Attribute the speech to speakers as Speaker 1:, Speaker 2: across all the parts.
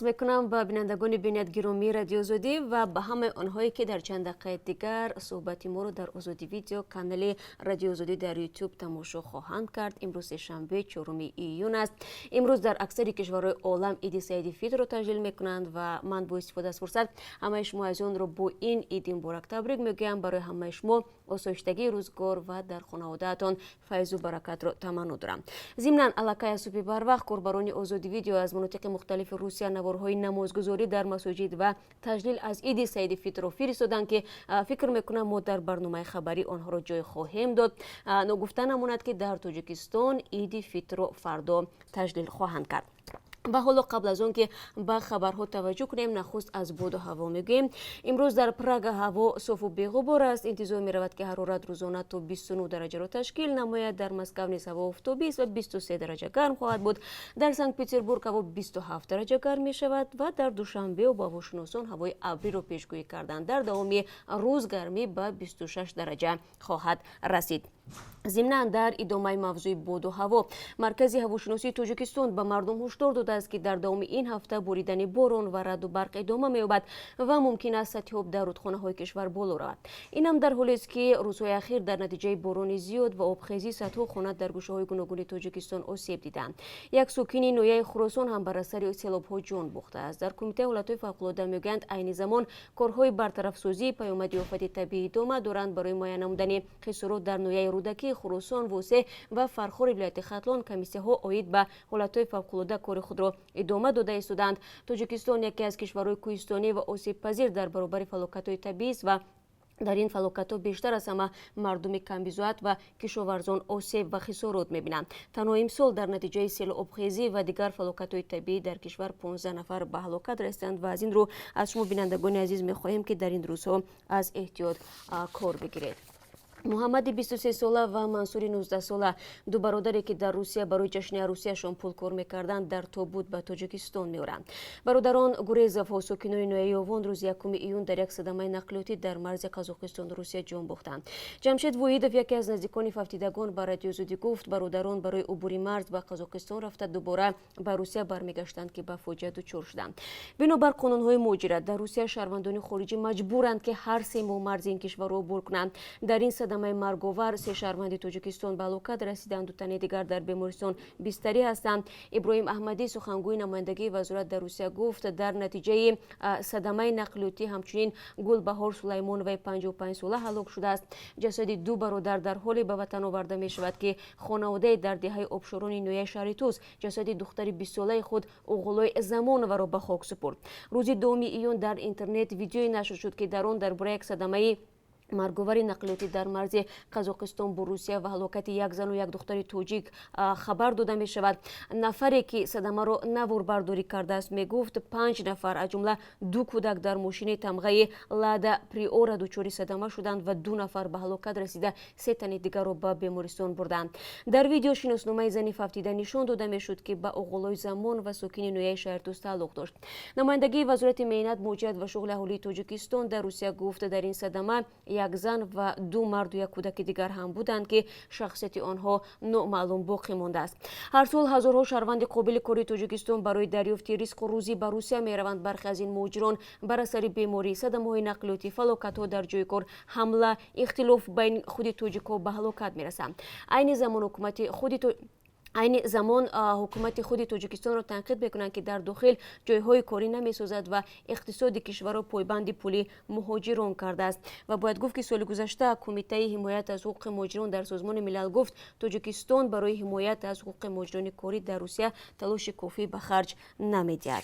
Speaker 1: Арз мекунам ба бинандагони бинатгиромии Радиои Озодӣ ва ба ҳамаи онҳое, ки дар чанд дақиқаи дигар суҳбати моро дар Озодӣ Видео, канали Радиои Озодӣ дар Ютуб тамошо хоҳанд кард. Имрӯз сешанбе, 4 июн аст. Имрӯз дар аксари кишварҳои олам Иди Саиди Фитрро таҷлил мекунанд ва ман бо истифода аз фурсат ҳамаи шумо азизонро бо ин иди муборак табрик мегӯям. Барои ҳамаи шумо осоиштагии рӯзгор ва дар хонаводаатон файзу баракатро таманно дорам. Зимнан, аллакай аз субҳи барвақт корбарони Озодӣ Видео аз манотиқи мухталифи Русия наворҳои намозгузорӣ дар масоҷид ва таҷлил аз Иди Саиди Фитрро фиристоданд, ки фикр мекунам, мо дар барномаи хабарӣ онҳоро ҷой хоҳем дод. Ногуфта намонад, ки дар Тоҷикистон Иди Фитрро фардо таҷлил хоҳанд кард. Ва ҳоло, қабл аз он ки ба хабарҳо таваҷҷӯҳ кунем, нахуст аз боду ҳаво мегӯем. Имрӯз дар Прага ҳаво софу беғубор аст. Интизор меравад, ки ҳарорат рӯзона то 29 дараҷаро ташкил намояд. Дар Москав низ ҳаво офтобист ва 23 дараҷа гарм хоҳад буд. Дар Санкт Петербург ҳаво 27 дараҷа гарм мешавад ва дар Душанбе обуҳавошиносон ҳавои абриро пешгӯӣ карданд. Дар давоми рӯз гармӣ ба 26 дараҷа хоҳад расид. Зимнан, дар идомаи мавзӯи боду ҳаво, Маркази ҳавошиносии Тоҷикистон ба мардум ҳушдор додааст, ки дар давоми ин ҳафта боридани борон ва раъду барқ идома меёбад ва мумкин аст сатҳи об дар рудхонаҳои кишвар боло равад. Инам дар ҳолест, ки рӯзҳои ахир дар натиҷаи борони зиёд ва обхезӣ садҳо хона дар гӯшаҳои гуногуни Тоҷикистон осеб диданд. Як сокини ноҳияи Хуросон ҳам бар асари селобҳо ҷон бохтааст. Дар Кумитаи ҳолатҳои фавқулода мегӯянд, айни замон корҳои бартарафсозии паёмади офати табиӣ идома доранд. Барои муайян намудани хисорот дар ноҳияи Рӯдакии Хуросон, Восеъ ва Фархори вилояти Хатлон комиссияҳо оид ба ҳолатҳои фавқулода кори худро идома дода истоданд. Тоҷикистон яке аз кишварҳои кӯҳистонӣ ва осебпазир дар баробари фалокатҳои табиист ва дар ин фалокатҳо бештар аз ҳама мардуми камбизоат ва кишоварзон осеб ва хисорот мебинанд. Танҳо имсол дар натиҷаи селу обхезӣ ва дигар фалокатҳои табиӣ дар кишвар 15 нафар ба ҳалокат расиданд ва аз ин рӯ аз шумо, бинандагони азиз, мехоҳем, ки дар ин рӯзҳо аз эҳтиёт кор бигиред. Муҳаммади 23сола ва Мансури 19сола, ду бародаре, ки дар Русия барои ҷашни арӯсияшон пул кор мекарданд, дар тобут ба Тоҷикистон меоранд. Бародарон Гурезовҳо, сокинони ноҳияи Ёвон, рӯзи 1 июн дар як садамаи нақлиётӣ дар марзи Қазоқистону Русия ҷон бохтанд. Ҷамшед Воҳидов, яке аз наздикони фавтидагон, ба Радиои Озодӣ гуфт, бародарон барои убури марз ба Қазоқистон рафта, дубора ба Русия бармегаштанд, ки ба фоҷиа дучор шуданд. Бинобар қонунҳои муҳоҷират дар Русия, шаҳрвандони хориҷӣ маҷбуранд, ки ҳар 3 моҳ марзи ин кишварро убур кунанд. Дар ин садамаи марговар се шаҳрванди Тоҷикистон ба ҳалокат расиданд, ду тани дигар дар бемористон бистарӣ ҳастанд. Иброҳим Аҳмадӣ, сухангӯи намояндагии вазорат дар Русия, гуфт, дар натиҷаи садамаи нақлиётӣ ҳамчунин Гулбаҳор Сулаймоноваи 55сола ҳалок шудааст. Ҷасади ду бародар дар ҳоле ба ватан оварда мешавад, ки хонаводаи дар деҳаи Обшорони ноҳияи шаҳри Тӯс ҷасади духтари 20солаи худ Оғулой Замоноваро ба хок супурд. Рӯзи 2 июн дар интернет видеое нашр шуд, ки дар он дар бораи як садамаи марговари нақлиётӣ дар марзи Қазоқистон бо Русия ва ҳалокати як зану як духтари тоҷик хабар дода мешавад. Нафаре, ки садамаро наворбардорӣ кардааст, мегуфт, панҷ нафар, аз ҷумла ду кӯдак, дар мошини тамғаи Лада Приора дучори садама шуданд ва ду нафар ба ҳалокат расида, се тани дигарро ба бемористон бурданд. Дар видео шиносномаи зани фавтида нишон дода мешуд, ки ба Оғулои Замон ва сокини ноҳияи шаҳри Тӯс тааллуқ дошт. Намояндагии Вазорати меҳнат, муҳоҷират ва шуғли аҳолии Тоҷикистон дар Русия гуфт, дар ин садама як зан ва ду марду як кӯдаки дигар ҳам буданд, ки шахсияти онҳо номаълум боқӣ мондааст. Ҳар сол ҳазорҳо шаҳрванди қобили кори Тоҷикистон барои дарёфти ризқу рӯзӣ ба Русия мераванд. Бархе аз ин муҳоҷирон бар асари беморӣ, садамаҳои нақлиётӣ, фалокатҳо дар ҷои кор, ҳамла, ихтилоф байни худи тоҷикҳо ба ҳалокат мерасанд. Айни замон ҳукумати худи Тоҷикистонро танқид мекунанд, ки дар дохил ҷойҳои корӣ намесозад ва иқтисоди кишварро пойбанди пули муҳоҷирон кардааст. Ва бояд гуфт, ки соли гузашта Кумитаи ҳимоят аз ҳуқуқи муҳоҷирон дар Созмони Милал гуфт, Тоҷикистон барои ҳимоят аз ҳуқуқи муҳоҷирони корӣ дар Русия талоши кофӣ ба харҷ намедиҳад.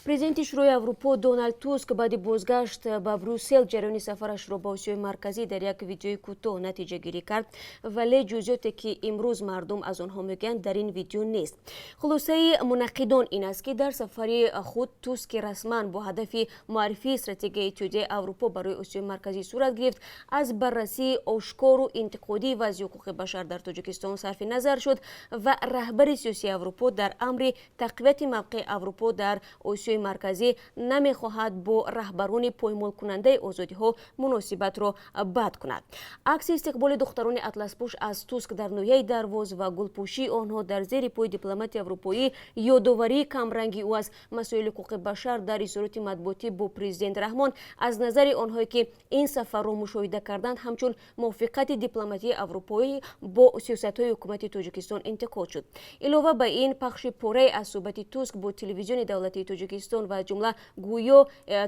Speaker 1: Президенти Шӯрои Аврупо Доналд Туск баъди бозгашт ба Брюссел ҷараёни сафарашро ба Осиёи Марказӣ дар як видеои кӯтоҳ натиҷагирӣ кард, вале ҷузъиёте, ки имрӯз мардум аз онҳо мегӯянд, дар ин видео нест. Хулосаи мунаққидон ин аст, ки дар сафари худ Туск, ки расман бо ҳадафи муаррифии стратегияи Иттиҳодияи Аврупо барои Осиёи Марказӣ сурат гирифт, аз баррасии ошкору интиқодии вазъи ҳуқуқи башар дар Тоҷикистон сарфи назар шуд ва раҳбари сиёсии Аврупо дар амри тақвияти мавқеи Аврупо дар Осиёи Осиёи Марказӣ намехоҳад бо раҳбарони поймолкунандаи озодиҳо муносибатро бад кунад. Акси истиқболи духтарони атласпӯш аз Туск дар ноҳияи Дарвоз ва гулпӯшии онҳо дар зери пои дипломати аврупоӣ ёдоварии камранги ӯ аз масоили ҳуқуқи башар дар изҳороти матбуотӣ бо президент Раҳмон аз назари онҳое ки ин сафарро мушоҳида карданд, ҳамчун мувофиқати дипломатии аврупоӣ бо сиёсатҳои ҳукумати Тоҷикистон интиқод шуд. Илова ба ин, пахши порае аз суҳбати Туск бо телевизиони давлатии Тоҷикистон ва аз ҷумла гӯё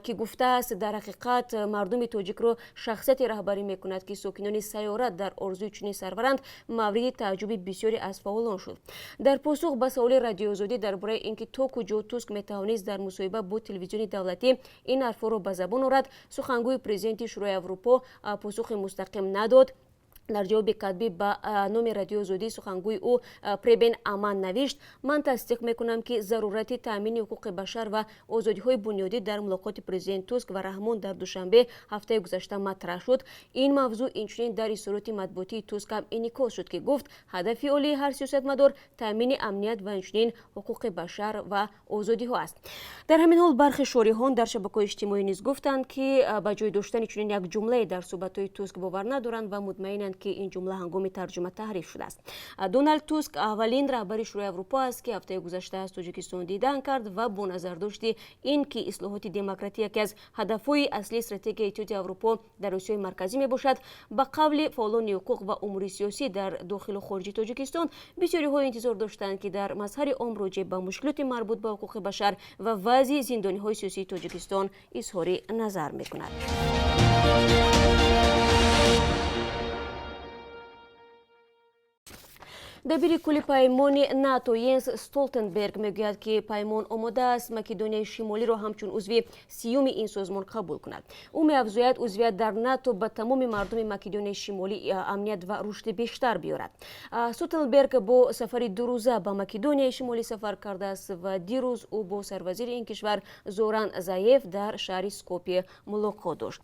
Speaker 1: ки гуфтааст, дар ҳақиқат мардуми тоҷикро шахсияте раҳбарӣ мекунад, ки сокинони сайёра дар орзуи чунин сарваранд, мавриди тааҷҷуби бисёре аз фаъолон шуд. Дар посух ба саволи Радиоозодӣ дар бораи ин ки то куҷо Туск метавонист дар мусоҳиба бо телевизиони давлатӣ ин ҳарфҳоро ба забон орад, сухангӯи президенти Шӯрои Аврупо посухи мустақим надод. Дар ҷавоби катбӣ ба номи Радиоозодӣ сухангӯи ӯ Пребен Аман навишт: «Ман тасдиқ мекунам, ки зарурати таъмини ҳуқуқи башар ва озодиҳои бунёдӣ дар мулоқоти президент Туск ва Раҳмон дар Душанбе ҳафтаи гузашта матраҳ шуд. Ин мавзӯъ инчунин дар изҳороти матбуотии Туск ҳам инъикос шуд, ки гуфт, ҳадафи олии ҳар сиёсатмадор таъмини амният ва инчунин ҳуқуқи башар ва озодиҳо аст». Дар ҳамин ҳол, бархе шориҳон дар шабакаҳои иҷтимоӣ низ гуфтанд, ки ба ҷой доштани чунин як ҷумлае дар суҳбатҳои Туск бовар надоранд ва мутмаинанд, ки ин ҷумла ҳангоми тарҷума таҳриф шудааст. Доналд Туск аввалин раҳбари Шӯрои Аврупо аст, ки ҳафтаи гузашта аз Тоҷикистон дидан кард ва бо назардошти ин ки ислоҳоти демократӣ яке аз ҳадафҳои аслии стратегияи Иттиҳоди Аврупо дар Осиёи Марказӣ мебошад, ба қавли фаъолони ҳуқуқ ва умури сиёсӣ дар дохилу хориҷи Тоҷикистон, бисёриҳо интизор доштанд, ки дар мазҳари ом роҷеъ ба мушкилоти марбут ба ҳуқуқи башар ва вазъи зиндониҳои сиёсии Тоҷикистон изҳори назар мекунад. Дабири кулли паймони НАТО Йенс Столтенберг мегӯяд, ки паймон омода аст Македонияи Шимолиро ҳамчун узви сиюми ин созмон қабул кунад. Ӯ меафзояд, узвият дар НАТО ба тамоми мардуми Македонияи Шимолӣ амният ва рушди бештар биёрад. Столтенберг бо сафари дурӯза ба Македонияи Шимолӣ сафар кардааст ва дирӯз ӯ бо сарвазири ин кишвар Зоран Заев дар шаҳри Скопье мулоқот дошт.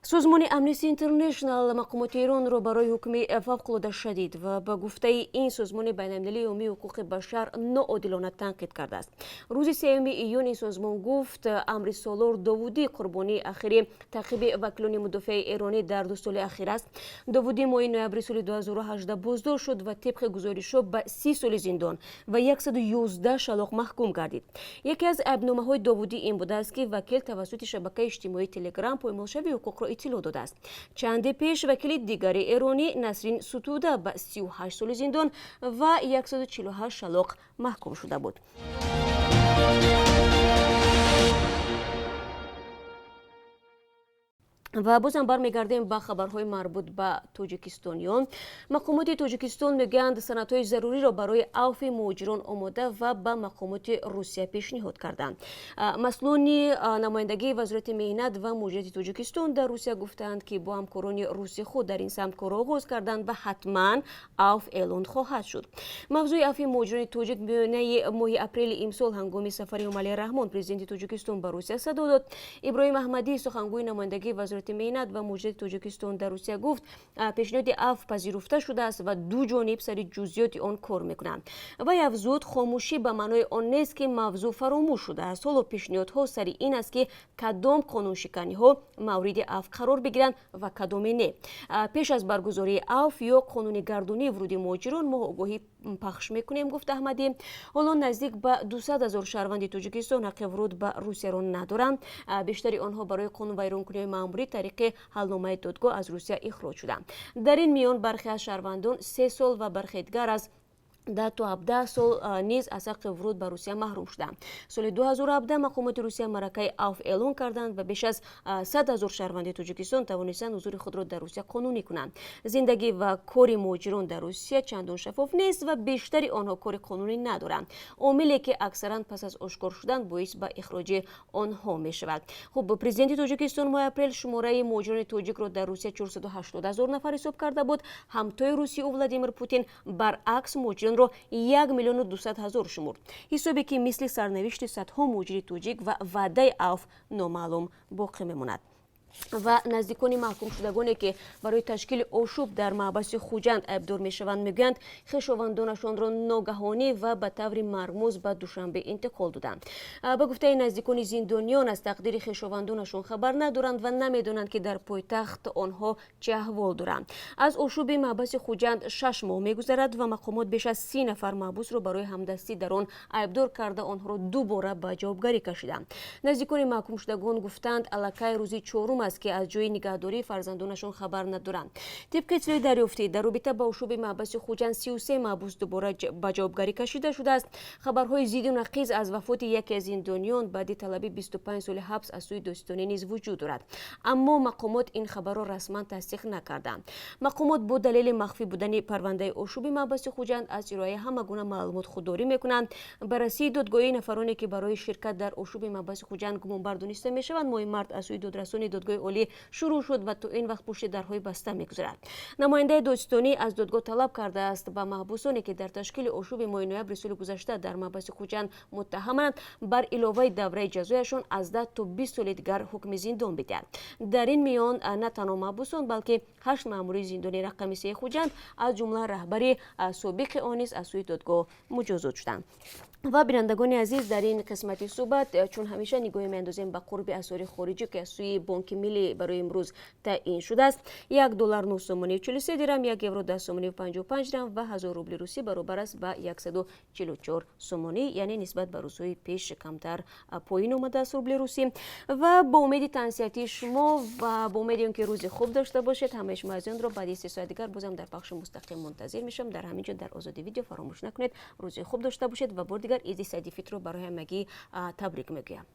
Speaker 1: Созмони Амнести Интернешнал мақомоти Эронро барои ҳукми фавқулода шадид ва ба гуфтаи ин созмони байналмилалии ҳомии ҳуқуқи башар ноодилона танқид кардааст. Рӯзи 3 июн ин созмон гуфт, амри Солор Довудӣ қурбонии ахири таъқиби вакилони мудофиаи эронӣ дар 2 соли ахир аст. Довудӣ моҳи ноябри соли 2018 боздошт шуд ва тибқи гузоришҳо ба 30 соли зиндон ва 111 шалоқ маҳкум гардид. Яке аз айбномаҳои Довудӣ ин будааст, ки вакил тавассути шабакаи иҷтимоии Телеграм поймолшавии ҳуқуқро иттилоъ додааст. Чанде пеш вакили дигари эронӣ Насрин Сутуда ба 38 соли зиндон ва 148 шалоқ маҳкум шуда буд. Ва бозам бармегардем ба хабарҳои марбут ба тоҷикистониён. Мақомоти Тоҷикистон мегӯянд, санадҳои заруриро барои авфи муҳоҷирон омода ва ба мақомоти Русия пешниҳод карданд. Масъулони намояндагии Вазорати меҳнат ва муҳоҷирати Тоҷикистон дар Русия гуфтаанд, ки бо ҳамкорони руси худ дар ин самт корро оғоз карданд ва ҳатман авф эълон хоҳад шуд. Мавзӯи авфи муҳоҷирони тоҷик миёнаи моҳи апрели имсол ҳангоми сафари Эмомалӣ Раҳмон, президенти Тоҷикистон, ба Русия садо дод. Иброҳим Аҳмадӣ, сухангӯи намояндагии Вазорати меҳнат ва муҳоҷирати Тоҷикистон дар Русия, гуфт, пешниҳоди авф пазируфта шудааст ва ду ҷониб сари ҷузъиёти он кор мекунанд. Вай афзуд, хомӯшӣ ба маънои он нест, ки мавзӯъ фаромӯш шудааст. Ҳоло пешниҳодҳо сари ин аст, ки кадом қонуншиканиҳо мавриди авф қарор бигиранд ва кадоме не. Пеш аз баргузории авф ё қонунигардонии вуруди муҳоҷирон мо огоҳӣ пахш мекунем, гуфт Аҳмадӣ. Ҳоло наздик ба 200 ҳазор шаҳрванди Тоҷикистон ҳаққи вуруд ба Русияро надоранд. Бештари онҳо барои қонунвайронкуниҳои маъмурӣ тариқи ҳалномаи додгоҳ аз Русия ихроҷ шуданд. Дар ин миён бархе аз шаҳрвандон 3 сол ва бархе дигар аз 10 то 17 сол низ аз ҳаққи вуруд ба Русия маҳрум шуданд. Соли 2017 мақомоти Русия маъракаи авф эълон карданд ва беш аз 100 ҳазор шаҳрванди Тоҷикистон тавонистанд ҳузури худро дар Русия қонунӣ кунанд. Зиндагӣ ва кори муҳоҷирон дар Русия чандон шаффоф нест ва бештари онҳо кори қонунӣ надоранд, омиле ки аксаран пас аз ошкор шудан боис ба ихроҷи онҳо мешавад. Хуб, президенти Тоҷикистон моҳи апрел шумораи муҳоҷирони тоҷикро дар Русия 480 ҳазор нафар ҳисоб карда буд. Ҳамтои русии ӯ Владимир Путин баръакс муҳоҷиронро 1 миллиону 200 ҳазор шумурд, ҳисобе ки мисли сарнавишти садҳо муҳоҷири тоҷик ва ваъдаи авф номаълум боқӣ мемонад. Ва наздикони маҳкумшудагоне, ки барои ташкили ошӯб дар маҳбаси Хуҷанд айбдор мешаванд, мегӯянд, хешовандонашонро ногаҳонӣ ва ба таври мармуз ба Душанбе интиқол доданд. Ба гуфтаи наздикони зиндониён, аз тақдири хешовандонашон хабар надоранд ва намедонанд, ки дар пойтахт онҳо чӣ аҳвол доранд. Аз ошӯби маҳбаси Хуҷанд 6 моҳ мегузарад ва мақомот беш аз 30 нафар маҳбусро барои ҳамдастӣ дар он айбдор карда, онҳоро дубора ба ҷавобгарӣ кашиданд. Наздикони маҳкумшудагон гуфтанд, аллакай рӯзи чорум аст, ки аз ҷои нигаҳдории фарзандонашон хабар надоранд. Тибқи иттилои дарёфтӣ, дар робита ба ошӯби маҳбаси Хуҷанд 33 маҳбус дубора ба ҷавобгарӣ кашида шудааст. Хабарҳои зидду нақиз аз вафоти яке аз зиндониён баъди талаби 25 соли ҳабс аз сӯи додситонӣ низ вуҷуд дорад, аммо мақомот ин хабарро расман тасдиқ накарданд. Мақомот бо далели махфӣ будани парвандаи ошӯби маҳбаси Хуҷанд аз ироаи ҳама гуна маълумот худдорӣ мекунанд. Баррасии додгоҳии нафароне, ки барои ширкат дар ошӯби маҳбаси Хуҷанд гумонбар дониста мешаванд, моҳи март аз сӯи додрасони Додгоҳи Олӣ шурӯъ шуд ва то ин вақт пушти дарҳои баста мегузарад. Намояндаи додситонӣ аз додгоҳ талаб кардааст, ба маҳбусоне, ки дар ташкили ошӯби моҳи ноябри соли гузашта дар маҳбаси Хуҷанд муттаҳаманд, бар иловаи давраи ҷазояшон аз 10 то 20 соли дигар ҳукми зиндон бидиҳад. Дар ин миён на танҳо маҳбусон, балки ҳашт маъмури зиндони рақами 3 Хуҷанд, аз ҷумла раҳбари собиқи он низ аз сӯи додгоҳ муҷозот шуданд. Ва, бинандагони азиз, дар ин қисмати суҳбат, чун ҳамеша, нигоҳе меандозем ба қурби асъори хориҷӣ, ки аз сӯи Бонки Миллӣ барои имрӯз таъин шудааст. 1 доллар 9 сомонию 43 дирам, 1 евро 10 сомонию 55 дирам ва 1000 рубли русӣ баробар аст ба 144 сомонӣ, яъне нисбат ба рӯзҳои пеш камтар поин омадааст рубли русӣ. Ва бо умеди тансиҳатии шумо ва бо умеди он ки рӯзи хуб дошта бошед, ҳамаи шумо азизонро баъди 3 соат дигар бозам дар пахши мустақим мунтазир мешавам, дар ҳамин ҷо, дар Озодӣ Видео. Фаромӯш накунед, рӯзи хуб дошта бошед ва бори дигар Иди Саиди Фитрро барои ҳамагӣ табрик мегӯям.